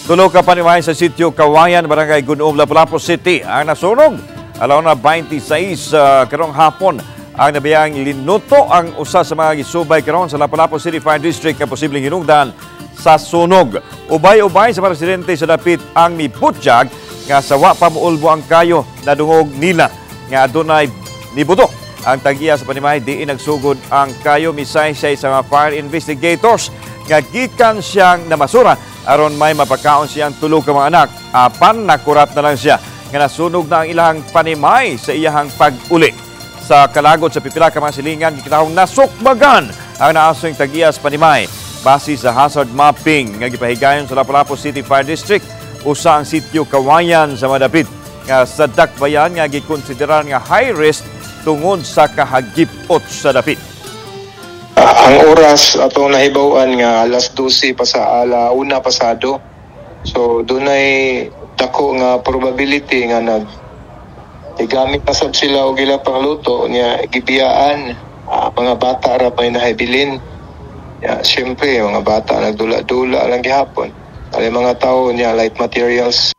Tulo ka panimay sa sitio Kawayan, Barangay Gun-ob, Lapu-Lapu City ang nasunog. 1:26 karong hapon ang nabiyang linuto ang usa sa mga gisubay karon sa Lapu-Lapu City Fire District nga posibleng hinungdan sa sunog. Ubay-ubay sa mga residente sa dapit ang mibutyag nga sa wa pa muulbo ang kayo, nadungog nila nga adunay nibuto ang tag-iya sa panimay diin nagsugod ang kayo. Misaysay sa mga fire investigators nga gikan siyang namasura aron may mapakaon siyang tulo ka mga anak, apan nakurat na lang siya nga nasunog na ang ilang panimay sa iyahang pag-uli. Sa kalagot sa pipila ka mga silingan, gikitahong nasukbagan ang naasong tag-iya sa panimay. Base sa hazard mapping nga gipahigayon sa Lapu-Lapu City Fire District, usa ang sitio Kawayan sa madapit nga sa dakbayan nga gikonsiderar nga high risk tungod sa kahagipot sa dapit. Ang oras atong nahibaw-an nga alas 12 pa sa ala 1 pasado. So dunay dako nga probability nga nag igamit pa sab sila og ila pangluto niya, gibiyaan. Mga bata ra pa nahibilin. Ya, siyempre mga bata nagdula-dula lang gihapon. Ali mga tao niya light materials.